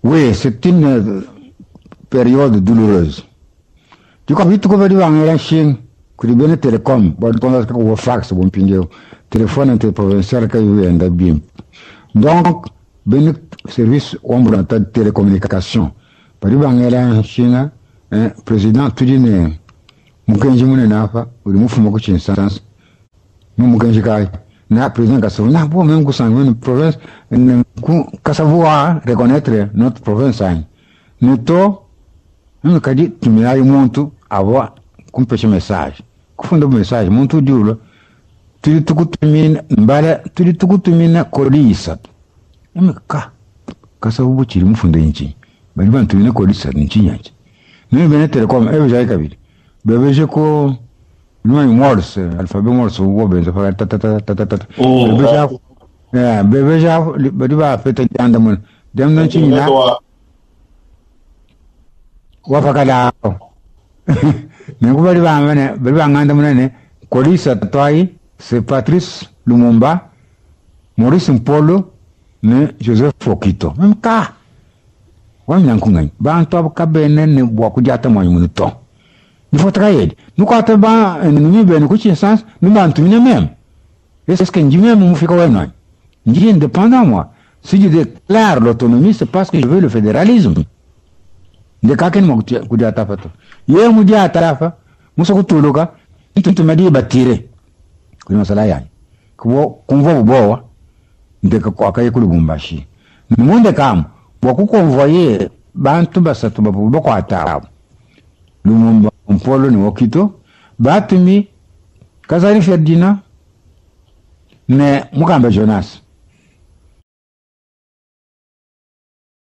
Oui, c'est une période douloureuse. Dikwa bituku badi bangela nshinga kudi bena telecom badi kuwa fax bu mpindieu telefone interprovincial kayi yenda bimpe. Donc bena service wa mbulamatadi telecommunication badi bangela nshinga eh, president tudi ne mukenji munene apa udi mufuma ku Kinshasa mu mukenji kayi na président Kasavubu na bo même kusanga une province ku Kasavubu a reconnaître notre province anyi ne to meme kadi tumiayi muntu avua kumpesha message kufunda message muntu udi ulua tudi tukutumina mbala tudi tukutumina koli isatu meme ka Kasavubu tshidi mufunde ntshinyi badi bantumina koli isatu ntshinyi atshi meme bena telecom ebejayi kabidi bebeje ko numanyi Morse alphabet Morse ubo benza pa ta ta ta ta ta ta bebeja eh bebeja badi bapeta diandamuna diandamuna ntshinyi na wapakala nenku badi bamba ne badi bangandamuna ne koli isatu ayi c'est Patrice Lumumba Maurice Mpolo ne Joseph Okito meme ka wamanya nkunganyi bantu abo kabena ne bua kudiata muanyi munu to difuta kayedi nukuata ba ennemi benu ku Kinshasa nubantumine meme est-ce que ndi meme mufika wenu anyi ndi indépendant moi si je déclare l'autonomie c'est parce que je veux le fédéralisme ndekakeni mua kudiata apa to ye mudiata apa musua kutuluka ntuma diyi batire kudi masalayi anyi kumvua bubowa ndeka kuakaye ku Lubumbashi numundeka amu bua kukonvoye bantu basatu bavua bakuata abu Lumumba Mpolo ne Okito batumi Kazadi Ferdinand ne Mukamba Jonas.